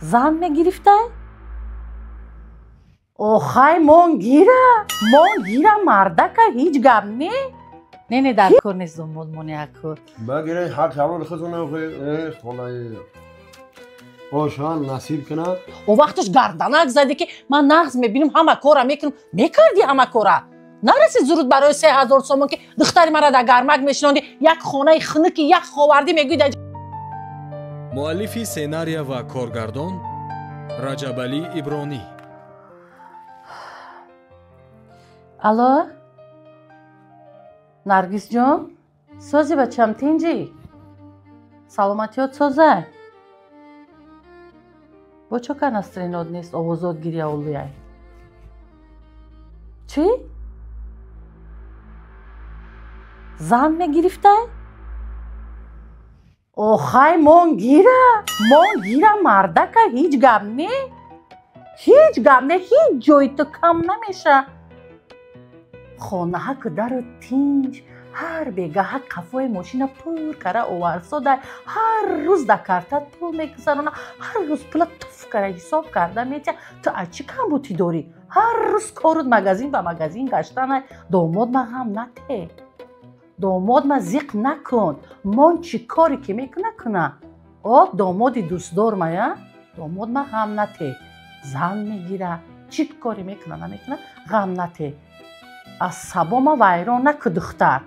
Зан мегирифтай? Охай мон гира мардака ҳеҷ гап не? Не, не, дар кор нест домод моне ако. Багире ҳақ ҳалол худона холаи. Ошан насиб кунад. О вақташ гарданак зади ки ман нағз мебинам, ҳама кора мекунам. Мекарди ҳама кора. Нарасид зуруд барои 3000 сомон ки духтари мара дар гармак мешинонди, як хонаи хунуки як ховардӣ мегӯй. Муаллифи сценария ва коргардон Раҷабалӣ Ибронӣ. Алло? Наргизҷон? Сози бачам тинҷӣ? Саломатиёт соза? Бо чо кар настроенот нест, овозот гиря олуяй? Чӣ? Зан мегирифтай? Охай мон гира мардака ҳеҷ гап не? Ҳеҷ гап не, ҳеҷ ҷои ту кам намеша. Хонаҳа кудару тинҷ, ҳар бегаҳа қафои мошина пур кара оварсодай, ҳар рӯз да картат пул мегузарона, ҳар рӯз пула туф кара ҳисоб карда метия. Ту аз чӣ камбутӣ дорӣ? Ҳар рӯз корут магазин ба магазин гаштанай. Домод ма ғам нате, домод ма зиқ накун, мон чӣ коре ки мекуна куна. О, домоди дӯстдор мая, домод ма ғам нате. Зан мегира, чӣ коре мекуна намекуна, ғам нате. Аз сабома вайрон наку духтар.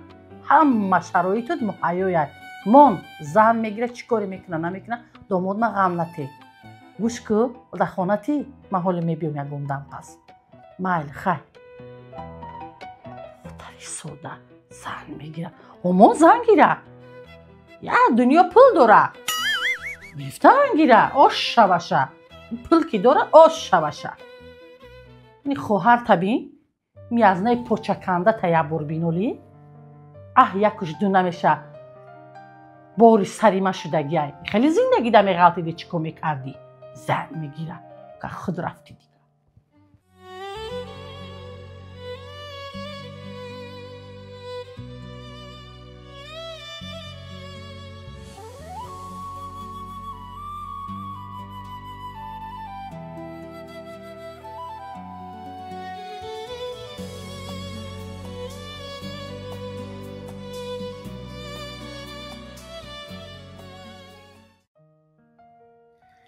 Ҳама шароитут муҳайёяд. Мон зан мегира, чӣ коре мекуна намекуна, домод ма ғам нате. Гӯш ку, дар хонати ман ҳоле мебиём ягон дам пас. Майли, хай. Духтари сода зан мегира. Омон зан гира. Як дунё пул дора. Гирифтан гира, ош шаваша. Пул ки дора, ош шаваша. Ини хоҳар табин, миазнаи почаканда та як бор бинолӣ. Аҳ, якуш ду намеша. Бори сари ма шудагиай. Хеле зиндагӣ да меғалтиди, чӣ кор мекардӣ? Зан мегира. Ка худ рафтӣ дига.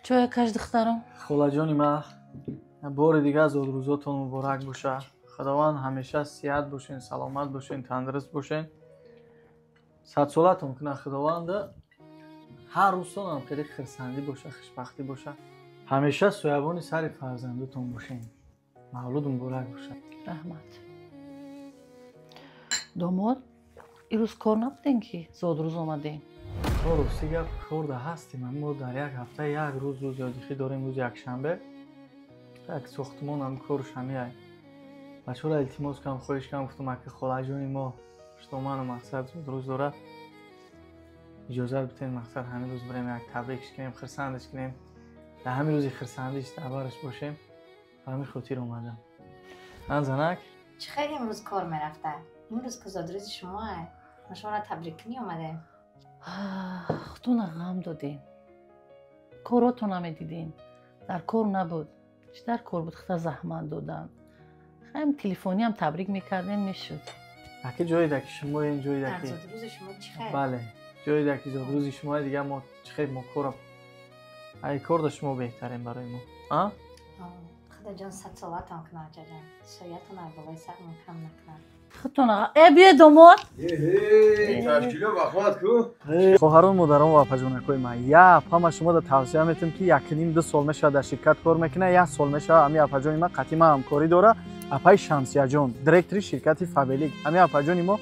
Чоя каш духтарам? Холаҷони ман, бори дигар зодрӯзотон муборак боша. Худованд ҳамеша сиҳат бошен, саломат бошен, тандуруст бошен. Садсолатон кунад Худованд. Ҳар рӯзтонам хеле хирсандӣ боша, хушбахтӣ боша. Ҳамеша соябони сари фарзандотон бошен. Мавлуд муборак боша. Раҳмат. Домод, ирӯз кор набудем ки зодрӯз омадем? Рости гап, корда ҳастем. Мо дар як ҳафта як рӯз рӯзи одихӣ дорем, рӯзи якшанбе. Як сохтмонам корш ҳамияй. Бачаҳоро илтимос кардам, хоҳиш кардам, гуфтам аки холаҷони мо штоману мақсад зодрӯз дорад, иҷозат битен мақсад ҳамин рӯз бирем як табрикш кунем, хирсандаш кунем, дар ҳамин рӯзи хирсандиш дарбараш бошем. Ба ҳамин хотир омадам. Ман занак? Чӣ хел имрӯз кор мерафта? Имрӯз ку зодрӯзи шумоа. Мо шуморо табрик кунӣ омадем. Худтона ғам додем. Коротон намедидем. Дар кор набуд. Чӣ дар кор буд, худта заҳмат додан. Ҳам телефониам табрик мекардем, мешуд. Аки ҷоеда ки шумоен, ҷоеда ки зодрӯзи шумо чӣ хел? Бале, ҷоеда ки зодрӯзи шумоe дигар мо чӣ хел мо кора. Ай корда шумо беҳтарем барои мо. А? Худоҷон садсолатон кунад, ҷаҷон. Соятон аз болои сармон кам накунад. Худтон биё домод. Ташкило вахмат ку. Хоҳарон, модарон ва апаҷонакҳои ман, як ҳама шуморо тавсия метам ки 1.5-2 сол мешавад дар ширкат кор мекунад, як сол мешавад ҳамин апаҷони ман қатъи ман ҳамкорӣ дорад. Апаи Шамсияҷон, директори ширкати Фабелик. Ҳамин апаҷони мо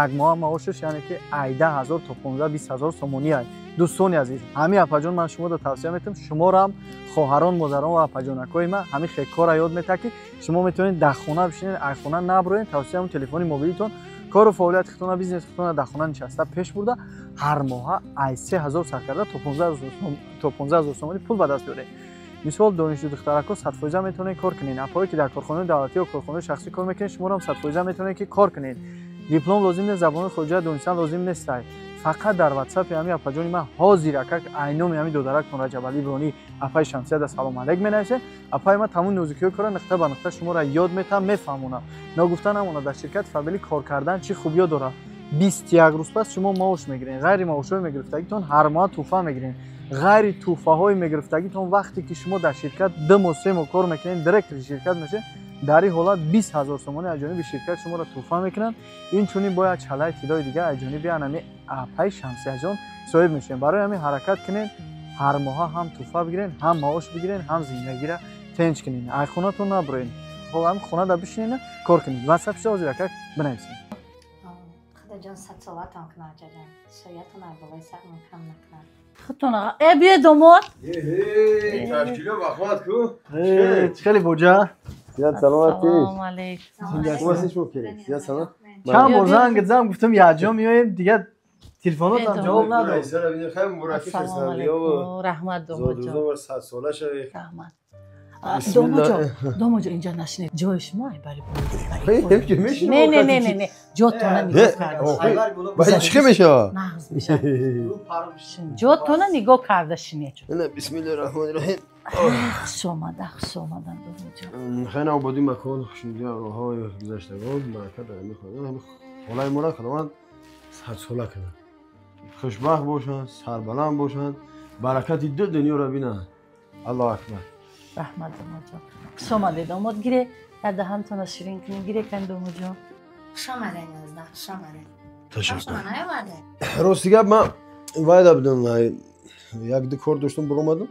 як моҳ маошаш яъне ки 10,000 то 15-20,000 сомонӣ ай. Дӯстони азиз, ҳамин апаҷон ман шуморо тавсия метам, шуморо ҳам хоҳарон, модарон ва апаҷонакҳои ман ҳамин хел корро ёд метаҳад ки шумо метавонед дар хона бишинед, аз хона наброед, тавсияам телефони мобилитон кору фаъолияти худтона, бизнеси худтона дар хона нишаста пеш бурда, ҳар моҳа аз 3000 сар карда то 15,000 сомонӣ пул ба даст биёред. Мисол, донишҷӯ духтарако 100% метавонед кор кунед. Апое ки дар корхонаи давлатӣ ё корхонаи шахсӣ кор мекунед, шуморо ҳам 100% метавонед ки кор кунед. Диплом лозим нест, забони хориҷа донистан лозим нест. Фақат дар WhatsApp ҳами апаҷони ман ҳозир акак айноми ҳами додарактон Раҷабалӣ Ибронӣ апаи Шамсия да салом алейк менависед. Апаи ман тамоми нозукиҳои кора нуқта ба нуқта шуморо ёд метаҳам, мефаҳмонам. Ногуфта намонад, дар ширкати Фаберлик кор кардан чӣ хубиё дорад. 21 рӯз пас шумо маош мегиред. Ғайри маошҳои мегирифтагитон ҳар моҳ тӯҳфа мегиред. Ғайри тӯҳфаҳои мегирифтагитон вақте ки шумо дар ширкат 2 моҳ 3 моҳ кор мекунед, директори ширкат мешед, дар ин ҳолат 20 000 сомонӣ аз ҷониби ширкат шуморо тӯҳфа мекунанд. Инчунин бояд чалаи тиллои дигар аз ҷониби анами апаи Шамсияҷон соҳиб мешавед. Барои ҳамин ҳаракат кунед, ҳар моҳа ҳам тӯҳфа бигиред, ҳам маош бигиред, ҳам зиндагиро тенҷ кунед. Ай хонатон набуред, ҳам хонада бишинед, кор кунед. WhatsApp-ша ҳозир акак бинависед. Худоҷон садсолатон кунад, ҷаҷон. Соятон аз болои сармон кам накунад. Худтон биё домод. Ташкило вахмат ку. Хеле боҷа. Зиёд саломатӣ. Салом алейкум. Хуб шумо ки? Зиёд салом. Чанд бор занг задам, гуфтам якҷо меоем, дигар телефонотам ҷавоб надод. Салом алейкум. Раҳмат домодҷон. 100 сола шавед. Раҳмат. Домоҷон, домоҷон инҷа нашинед. Ҷои шумо ай бари боло. Не, не, не, не, не. Ҷотона нигоҳ карда. Ба чӣ мешавад? Нағз мешавад. Ҷотона нигоҳ карда шинед. Бисмиллоҳир раҳмонир раҳим. Хуш омада, хуш омадан домоҷон. Хеле ободӣ макон, хушнудии роҳҳои гузаштагон, баракат дар ҳамин хона. Ҳамин холаи моро Худованд 100 сола кунад. Хушбахт бошанд, сарбаланд бошанд, баракати ду дунёро бинанд. Аллоҳу акбар. Раҳмат домоҷон. Хуш омадед домод. Гире, дар даҳантона ширин кунед. Гире кан домоҷон. Хуш омадед Назда, хуш омадед. Ташаккур. Рости гап ман вайда будам, як ду кор доштам, баромадам.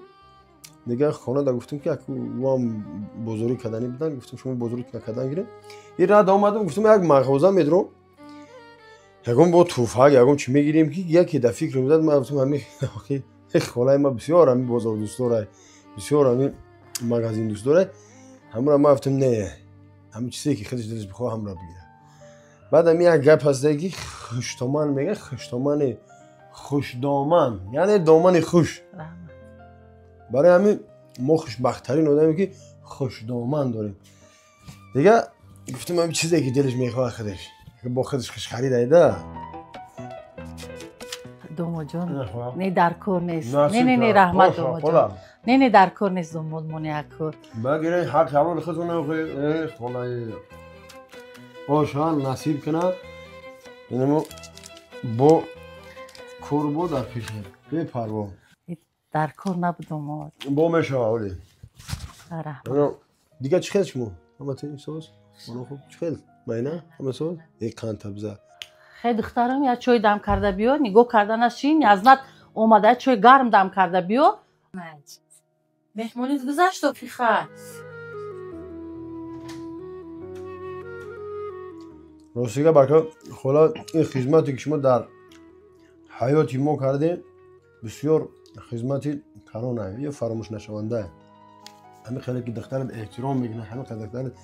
Дигар хона да гуфтам ки вам бозорӣ карданӣ будан, гуфтам шумо бозорӣ накардан гирем. Ин рад омадам, гуфтам як мағоза медром, ягон бо тӯҳфа, ягон чӣ мегирем ки яке дар фикр мезад. Ман гуфтам ҳамин холаи ман бисёр ҳамин бозор дӯст дорад, бисёр ҳамин магазин дӯст дорад. Ҳамро ман гуфтам не, ҳамин чизе ки худаш дилаш бихоҳад ҳамро бигирад. Баъд ҳамин як гап ҳаста ки хуштоман мегӯяд, хуштомани хушдоман, яъне домани хуш. Барои ҳамин мо хушбахттарин одаме ки хушдоман дорем. Дигар гуфтам ҳамин чизе ки дилаш мехоҳад худаш бо худаш хушхарид айда. Домоҷон, не дар кор нест. Не, не, не, раҳмат домоҷон. Не, не, дар кор нест домод, монеакор. Багире ҳақ ҳалоли худтон холаи ошан насиб кунад. Инмо бо кор бо дар пеш бепарво. Дар кор набуд домод. Бо мешава оли. Раҳмат. Дигар чӣ хел шумо? Ҳама тин соз? Оно хуб чӣ хел? Майна? Ҳама соз? Як қанд табза. Хей духтарам, я чой дам карда биё, нигоҳ карда нашин, азнат омада чой гарм дам карда биё. Меҳмонит гузашт офиха. Ростига барка хола, ин хизмате ки шумо дар ҳаёти мо кардем, бисёр хизмати калона, ё фаромӯш нашаванда. Ҳамин хеле ки духтарат эҳтиром мекунад, ҳамин қадар духтарат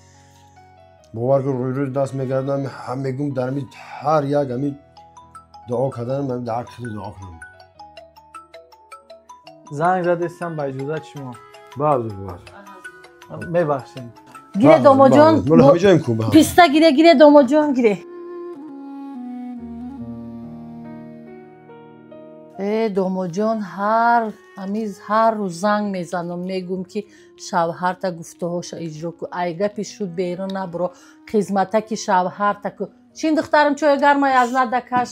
бовар кун рӯи рӯз даст мегардам, мегӯм дар ҳамин ҳар як ҳамин дуо кардан, ман дар ҳаққи худ дуо кунам. Занг задестам ба иҷозати шумо. Баъзе баъзе. Мебахшед. Гире домоҷон. Писта гире, гире домоҷон, гире. Домоҷон, ҳар ҳамиз ҳар рӯз занг мезанам, мегӯм ки шавҳарта гуфтаҳоша иҷро ку, ай гапи шуд берун набуро, хизматаки шавҳарта ку. Чин духтарам чои гармай аз надакаш.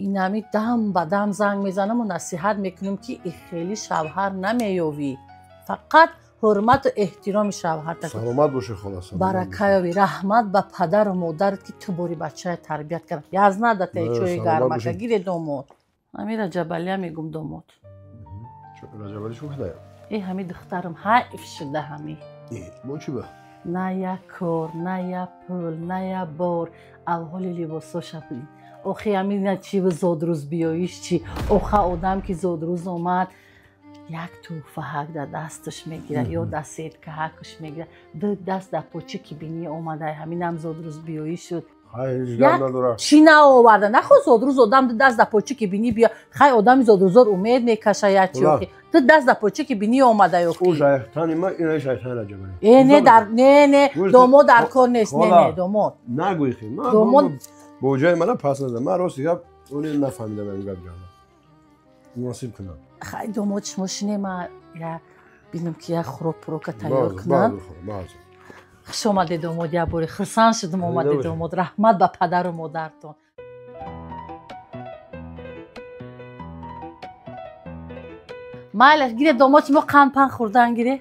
Инами дам ба дам занг мезанаму насиҳат мекунам ки хеле шавҳар намеёвӣ, фақат ҳурмату эҳтироми шавҳарта. Саломат бошӣ хола. Баракаёвӣ. Раҳмат ба падару модарат ки ту бори бачая тарбият кард. Язнадатаи чои гармака гире домод. Ҳами Раҷабалия мегум домод. Раҷабалӣ чӣ кардая? Э ҳами духтарам ҳайф шуда ҳами. Бо чӣ ба? На як кор, на як пул, на як бор. Авҳоли либосоша бин. Охи ҳамина чи зодрӯз биёиш чи? Оха одам ки зодрӯз омад, як тӯҳфаҳак дар дасташ мегирад ё дар сеткаҳакаш мегирад. Ду даст дар почи ки бинӣ омада, ҳаминам зодрӯз биёӣ шуд. Чӣ наоварда? Нахо зодрӯз одам ду даст дар почи ки бинӣ биё. Хай одами зодрӯзор умед мекаша як чи охи. Ду даст дар почи ки бинӣ омада ёхи. Э не дар не не домод дар кор нест. Не не домод. Нагӯй хи. Домод бо ҷои мана пас назан. Ман рости гап Оле нафаҳмидам ин гап ҷана. Муносиб кунам. Хай домод шумо шине ма я бинам ки як хӯрок пурока тайёр кунам. Хуш омадед домод, як бори хурсанд шудам омадед домод. Раҳмат ба падару модартон. Майлаш гире домод шумо қанд панд хӯрдан гире.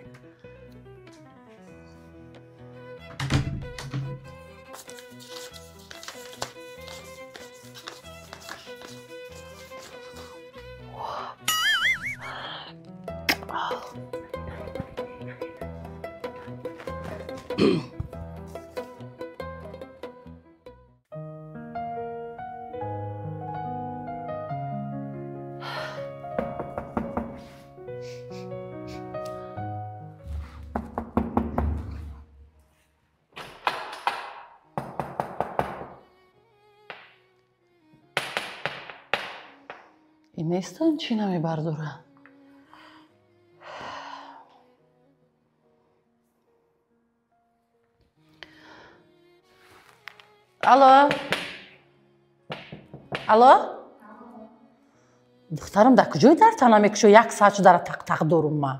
Нестан чӣ намебардора? Алло? Алло? Духтарам дар куҷои дар тана мекушо? Як соат шуд дара тақ-тақ дорум ман.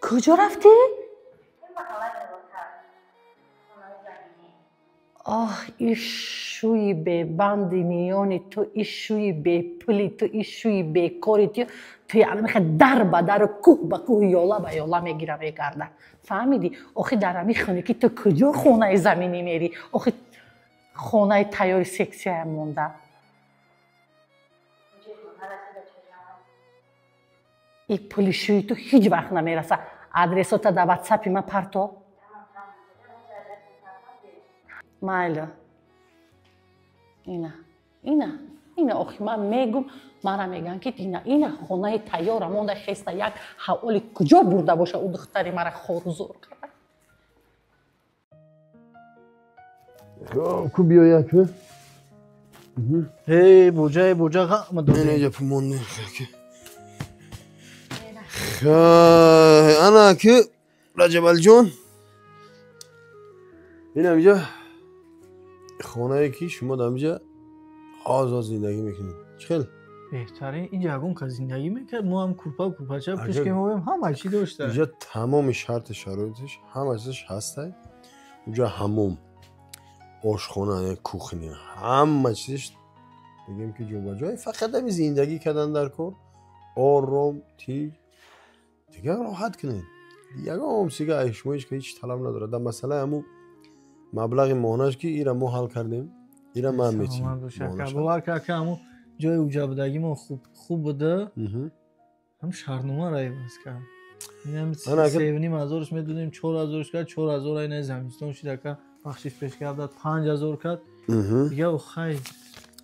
Куҷо рафтӣ? Оҳ, ин шӯи бебанди миёни ту, ин шӯи бепули ту, ин шӯи бекори ту, ту яъне мехоҳ дар ба дару кӯҳ ба кӯҳ, ёла ба ёла мегира мегарда. Фаҳмидӣ? Охи дар ҳамин хунукӣ ту куҷо хонаи заминӣ мерӣ? Охи хонаи тайёри сексияям монда. Ин пули шӯи ту ҳеҷ вақт намераса. Адресота дар ватсапи ман парто. Майла. Ина, ина, ина охи ман мегум, мара меган ки ина, ина хонаи тайёра монда хеста як ҳаволи куҷо бурда боша ӯ духтари мара хорузор карда. Ку биё як. Эй, буҷа, эй, буҷа, ғам додем. Ина ҷа пумонне. Ана ки Раҷабалиҷон, инам инҷа хонае ки шумо дар инҷа озод зиндагӣ мекунед. Чӣ хел? Беҳтарин. Инҷа ягон кас зиндагӣ мекард, мо ҳам курпа курпача пеш ки меоем ҳама чӣ дошта. Инҷа тамоми шарту шароиташ ҳама чизаш ҳастай. Инҷа ҳамом, ошхона, кухня, ҳама чизаш бигем ки ҷобаҷой. Фақат ҳами зиндагӣ кардан дар кор, ором, тинҷ, дигар роҳат кунед. Ягон сига шумо ҳеҷ ҳеҷ талаб надорад. Дар масъалаи ҳамун маблағи моҳонаш ки ира мо ҳал кардем, ира ман метиҳем. Бовар кард ки ҳамун ҷои уҷабудагӣ мо хуб буда, ҳам шаҳрномаро иваз кард. 3,5 ҳазорш медодем, 4 ҳазорш кард, 4 ҳазор айна замистон шид ака, бахшиш пеш кард, 5 ҳазор кард. Дига хай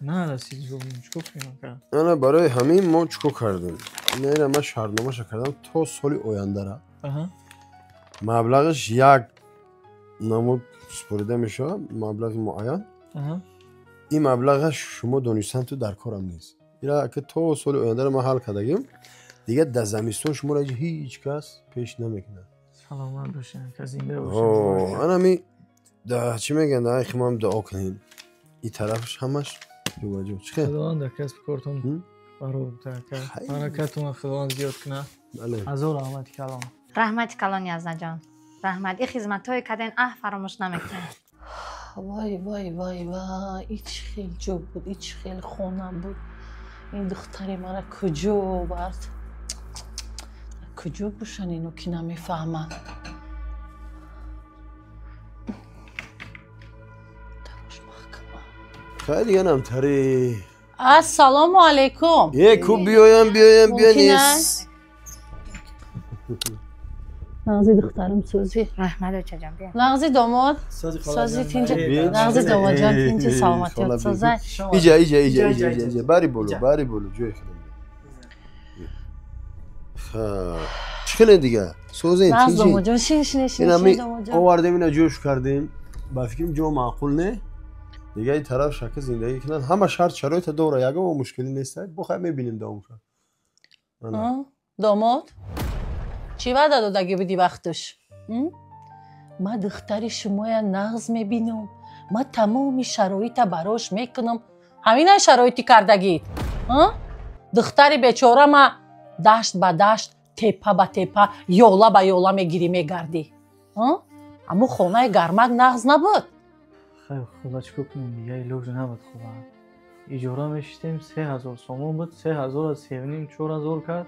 нарасид, чикор кунем ака? Ана барои ҳамин мо чикор кардем? Ина ман шаҳрномаша кардам то соли ояндара. Маблағаш як намуд супорида мешавад, маблағи муайян. Ин маблағаш шумо донистан ту дар корам нест. Ира ки то соли ояндара ман ҳал кардагим, дигар дар замистон шуморо ҳеҷ кас пеш намекунад. Саломат бошед, ака, зинда бошед. Анами чӣ мегӯянд, химам дуо кунем. Ин тарафаш ҳамаш ҷобаҷо. Чӣ хел? Худованд дар касби кортон барор буда, ака. Баракатонро Худованд зиёд кунад. Ҳазор раҳмати калон. Раҳмати калон, Язнаҷон. Раҳмат. Ин хизматҳое карден, аҳ, фаромӯш намекунем. Вай, вай, вай, вай, ин чӣ хел ҷо буд, ин чӣ хел хона буд. Ин духтари мара куҷо овард? Куҷо бошанд ино ки намефаҳманд? Дарош маҳкама. Хай дига намтари. Ассалому алайкум. Е, ку биёям, биёям, биё нест. Нағзи духтарам сӯзи. Раҳмат, очаҷон, биё. Нағзи домод. Сӯзи тинҷа. Нағзи домодҷон тинҷа, саломатиёт созай. Иҷа, иҷа, иҷа, иҷа, иҷа. Бари боло, бари боло, ҷои худам. Чӣ хеле дига? Сӯзен Нағзи тинҷи. домодҷон, шин, шин, шин, Инами шин домодҷон. Овардем, ина ҷӯш кардем. Ба фикрам ҷо маъқул не. Дига ин тараф шака зиндагӣ кунанд. Ҳама шарт шароита дора, ягон мушкилӣ нест. Бо хай мебинем давом шад. Домод? Чӣ ваъда додагӣ будӣ вақташ? Ма духтари шумоя нағз мебинам, ма тамоми шароита барош мекунам. Ҳамина шароити кардагит? Духтари бечора ма дашт ба дашт, тепа ба тепа, ёла ба ёла мегирӣ мегардӣ. Аммо хонаи гармак нағз набуд. Хай худа, чӣ кор кунем, дига илоҷ набуд худа. Иҷора мешистем, 3000 сомон буд, 3000 аз 3,5 4000 кард,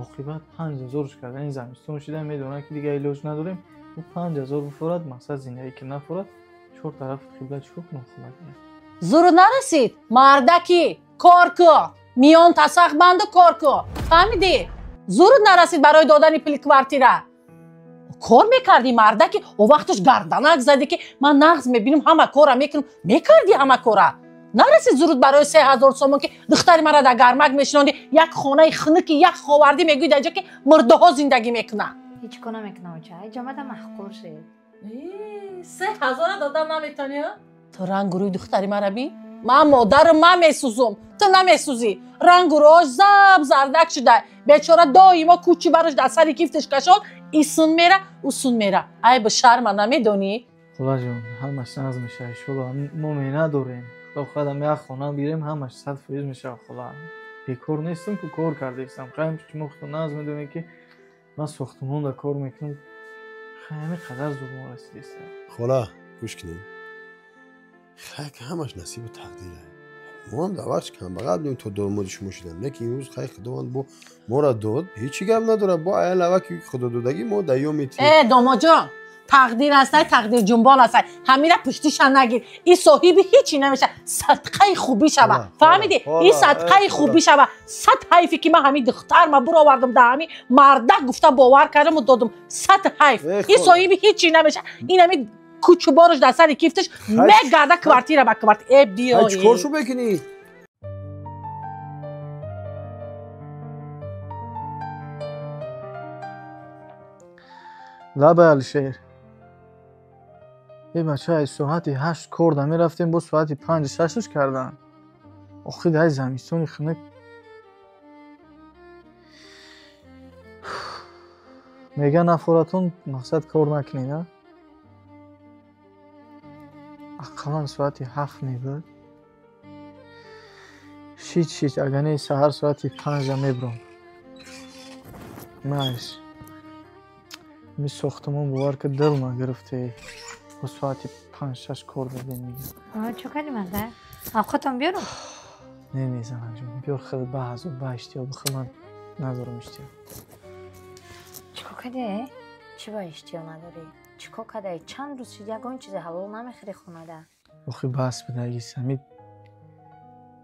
оқибат 5000 кард. Ин замистон шида медонад ки дига илоҷ надорем. Ӯ 5000 бифурад, мақсад зиндагӣ ки нафурад, чор тараф қибла чӣ кор кунам худа? Зуру нарасид, мардаки, кор ку, миён тасах банду кор ку. Фаҳмидӣ? Зуру нарасид барои додани пули квартира. Кор мекардӣ мардаки, о вақташ гарданак задӣ ки ман нағз мебинам, ҳама кора мекунам, мекардӣ ҳама кора. Нарасид зуруд барои 3000 сомон ки духтари мара дар гармак мешинондӣ, як хонаи хунуки як ховардӣ мегӯӣ дар ҷо ки мурдаҳо зиндагӣ мекунанд. Ҳеҷ кор намекунам оча, ҳеҷ омада маҳқур шид. 3000 додам наметонӣ? Ту рангу рӯи духтари мара бин. Ман модарам, ман месӯзум, ту намесӯзӣ. Рангу рӯяш заб зардак шуда. Бечора доимо кӯчи барош дар сари кифташ кашон, исун мера, усун мера. Айб шарма намедонӣ? Хулаҷон, ҳамаш нағз мешавад иншолло. Мо меҳнат дорем. Худо хоҳад ам як хона бигирем, ҳамаш 100% мешавад хулла. Бекор нестам ку, кор кардаистам. Хайм шумо худтон нағз медонед ки ман сохтмонда кор мекунам. Хай ҳамин қадар зур мо расидистам. Хола, гӯш кунед. Хай ҳамаш насибу тақдир. Мо ҳам дар вақти камбағал будем то домоди шумо шудам. Лекин имрӯз хай худованд бо моро дод, ҳечи гап надорад. Бо аял аваки худододагӣ мо даё метиҳем. Э, домоҷон, тақдир ҳастай, тақдир ҷунбон ҳастай. Ҳамира пуштиша нагир. И соҳиби ҳечи намеша. Садқаи хубӣ шава. Фаҳмидӣ? И садқаи хубӣ шава. Сад ҳайфе ки ман ҳамин духтарма буровардам дар ҳамин мардак гуфта бовар кардаму додум. Сад ҳайф. И соҳиби ҳечи намеша. Ин ҳамин кӯчуборош дар сари кифташ мегарда квартира ба квартира. Э, биё. Чӣ кор шу мекунӣ? Лабай Алишер. Э бача, аз соати 8 кор намерафтем, бо соати 5-6 кардан. Охир дар замистони хунук мега нафоратон мақсад кор накунед, а? Ақаллан соати 7 мебуд. Шит агар не саҳар соати 5 мебурам. Маш. Ми сохтмон бовар ки дил ма гирифте. Бо соати 5-6 кор дадем мегӯям. Чӣ кардӣ марда? Авқотам биёрам? Не, не, занаҷон, биёр хел ба азоб, ба иштиҳо бихӯр, ман надорам иштиҳо. Чӣ кор кардӣ? Чӣ ба иштиҳо надорӣ? Чӣ кор кардаӣ? Чанд рӯз шуд ягон чизе ҳалол намехӯрӣ хонада? Охи бас бидаги самид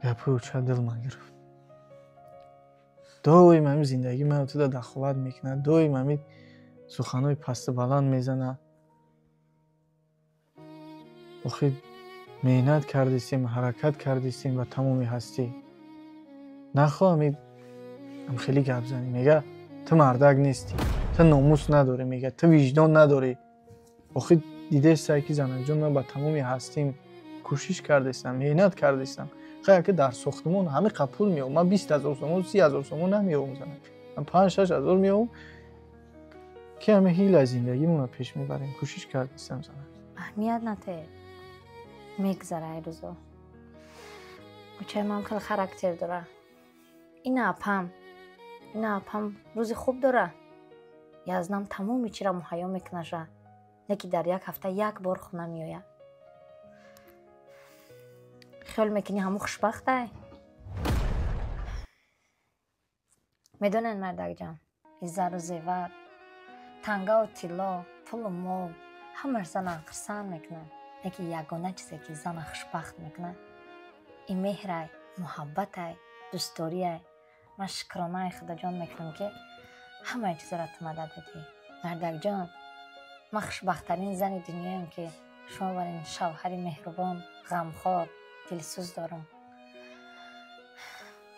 гапҳои оча дил ма гирифт. Доим ҳамин зиндагӣ маро туда дахолат мекунад, доим ҳамин суханҳои пасту баланд мезанад. Охи меҳнат кардистем, ҳаракат кардистем ба тамоми ҳастӣ. Нахоҳам ам хеле гап занӣ. Мега ту мардак нестӣ, ту номус надорӣ, мега ту виҷдон надорӣ. Охи дидестай ки занаҷон, ман ба тамоми ҳастим кӯшиш кардистам, меҳнат кардистам. Хай ки дар сохтмон ҳамин қад пул меёбам. Ман 20 000 сомон, 30 000 сомон намеёбам занак. Ман 5-6 ҳазор меёбам ки ҳама ҳила зиндагимонро пеш мебарем. Кӯшиш кардистам занак. Аҳамият нате. Мегзара ай рӯзо. Очаи ман хеле характер дора. Ина апам. Ина апам рӯзи хуб дора. Язнам тамоми чиро муҳайё мекунаша. Лекин дар як ҳафта як бор хона меояд. Хиёл мекунӣ ҳамун хушбахтай? Медонед мардакҷон, зару зевар, тангаву тилло, пулу мол ҳамаш зана хурсанд мекунад. Лекин ягона чизе ки зана хушбахт мекунад ин меҳрай, муҳаббатай, дӯстдориай. Ман шукронаи худоҷон мекунам ки ҳамаи чизаро ту мадад додӣ. Мардакҷон, ман хушбахттарин зани дунёям ки шумо бар ин шавҳари меҳрубон, ғамхор, дилсӯз дорам.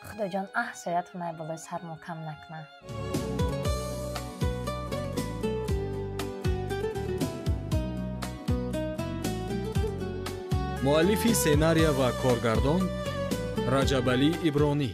Худоҷон аҳ соятонай болои сармо кам накунад. Муаллифи сценария ва коргардон Раҷабалӣ Ибронӣ.